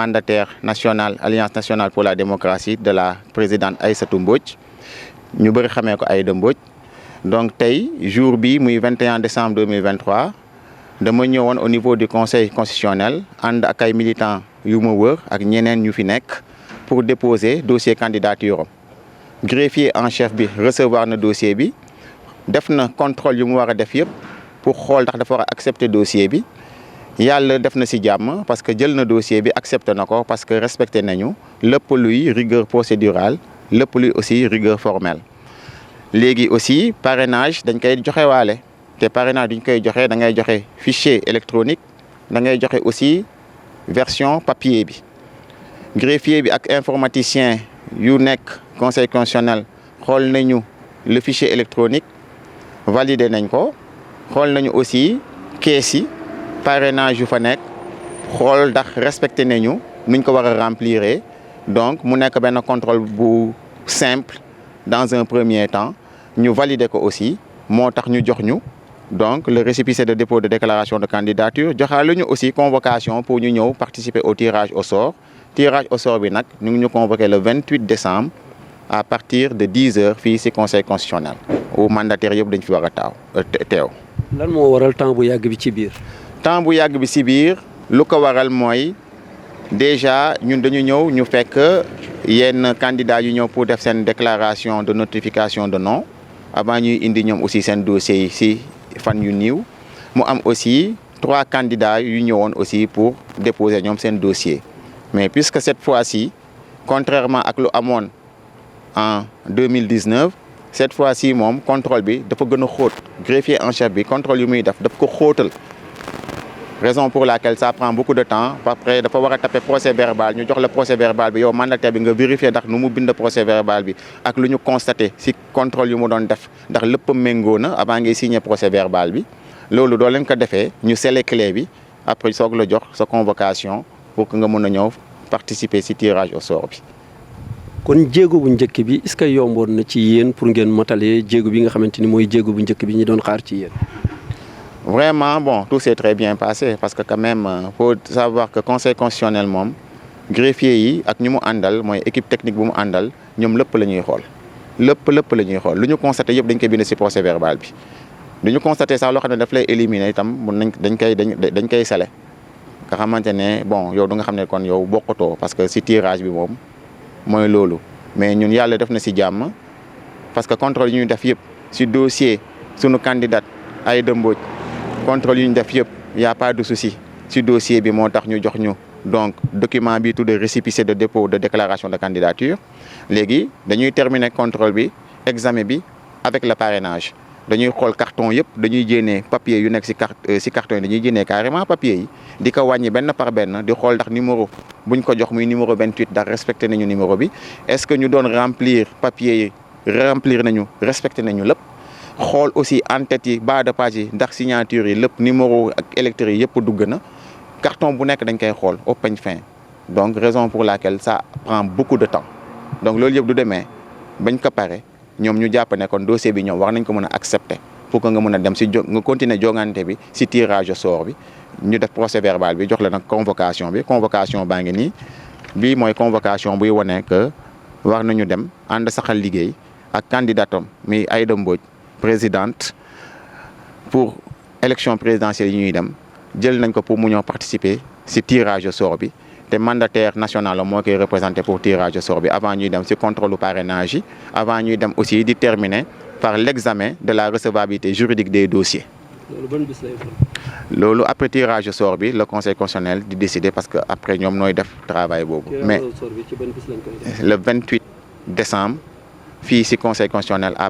mandataire national Alliance nationale pour la démocratie de la présidente Aïssatou Mbodj ñu bëri xamee ko Aïda Mbodj. Donc tey jour bi muy 21 décembre 2023 dama ñëwoon au niveau du conseil constitutionnel ànd ak ay militants yu ma wër ak ñeneen ñu fi nekk pour déposer dossier candidature am. Greffier en chef bi recevoir na dossier bi def na contrôle yu mu war a def yëpp pour xool ndax dafa war a accepter dossier bi yàlla def na ci jàmm parce que jël na dossier bi accepté na ko parce que respecté nañu lépp luy rigueur procédurale lépp luy aussi rigueur formelle. Léegi aussi parrainage dañ koy joxe waale te parrainage duñ koy joxe da ngay joxe fichier électronique da ngay joxe aussi version papier bi. Greffier bi ak informaticien yu nekk conseil constitutionnel xool nañu le fichier électronique validé nañ ko xool nañu aussi kees yi parrainage yu fa nekk xool ndax respecté nañu nuñ ko war a remplir donc mu nekk benn contrôle bu simple dans un premier temps ñu valider ko aussi moo tax ñu jox ñu donc le récépissé de dépôt de déclaration de candidature joxaale ñu aussi convocation pour ñu ñëw participer au tirage au sort. Tirage au sort bi nag ñu ngi ñu convoqué le 28 décembre à partir de 10 heures fii ci conseil constitutionnel où mandataire yëpp dañ fi war a teew. lan moo waral temps bu yàgg bi ci biir. temps bu yàgg bi ci biir lu ko waral mooy déjà ñun dañu ñëw ñu fekk yenn candidats yu ñëw pour def seen déclaration de notification de nom avant ñuy indi ñoom aussi seen dossier yi ci fan yu niiw mu am aussi 3 candidats yu ñëwoon aussi pour déposer ñoom seen dossier. Mais puisque cette fois-ci, contrairement à lu amoon en 2019, cette fois-ci moom contrôle bi dafa gën a xóot greffier en chef bi contrôle yu muy def daf ko xóotal raison pour laquelle ça prend beaucoup de temps après dafa war a taper procès verbal ñu jox la procès verbal bi yow mandataire bi nga vérifier ndax nu mu bind procès verbal bi ak lu ñu constaté ci contrôle yu mu doon def ndax lépp méngoo na avant ngay signer procès verbal bi loolu doo leen ko defee ñu sceller clé bi après soog la jox sa convocation pour que nga mën a ñëw participer ci tirage au sort bi. kon jéego bu njëkk bi est-ce que yomboon na ci yéen pour ngeen motalee jéego bi nga xamante ni mooy jéego bu njëkk bi ñu doon xaar ci yéen. Vraiment bon tout s'est très bien passé parce que quand même faut savoir que conseil constitutionnel moom greffier yi ak ñu mu àndal mooy équipe technique bu mu àndal ñoom lépp la ñuy xool lépp la ñuy xool lu ñu constaté yëpp dañ koy bind ci procès verbal bi du ñu constaté sax loo xam ne daf lay éliminer itam mun dañ koy sale nga xamante ne bon yow du nga xam ne kon yow bokkatoo parce que ci tirage bi moom mooy loolu mais ñun yàlla def na ci jàmm parce que contrôle yi ñu def yëpp ci dossier sunu candidate Aïda Mbodj contrôle yi ñu def yëpp y a pas de souci ci dossier bi moo tax ñu jox ñu donc document bi tudd récépissé de dépôt de déclaration de candidature léegi dañuy terminer contrôle bi examen bi avec le parrainage dañuy xool carton yëpp dañuy jénnee papier yu nekk ci carton yi dañuy jénnee carrément papier yi di ko wàññi benn par benn di xool ndax numéro buñ ko jox muy numéro 28 ndax respecté nañu numéro bi est-ce que ñu doon remplir papier yi remplir nañu respecté nañu lépp xool aussi en-tête yi bas de page yi ndax signature yi lépp numéro ak électeurs yi yëpp dugg na carton bu nekk dañ koy xool au peigne fin donc raison pour laquelle ça prend beaucoup de temps donc loolu yëpp du demee bañ ko pare ñoom ñu jàpp ne kon dossier bi ñoom war nañ ko mën a accepter pour que nga mën a dem ci nga continuer jongante bi ci tirage au sort bi ñu def procès verbal bi jox la nag convocation baa ngi nii bii mooy convocation buy wane que war nañu dem ànd saxal liggéey ak candidatam mi Aïda Mbodj présidente pour élection présidentielle yi ñuy dem jël nañ ko pour mu ñëw participer ci tirage au sort bi te mandataire national moo koy représenté pour tirage au sort bi avant ñuy dem ci contrôle parrainage yi avant ñuy dem aussi di terminer par l'examen de la recevabilité juridique des dossiers. loolu ban bis lay doon. loolu après tirage au sort bi le conseil constitutionnel di décider parce que après ñoom nooy def travail boobu. mais tirage au sort bi ci ban bis lañ koy def. le 28 décembre fii ci conseil constitutionnel à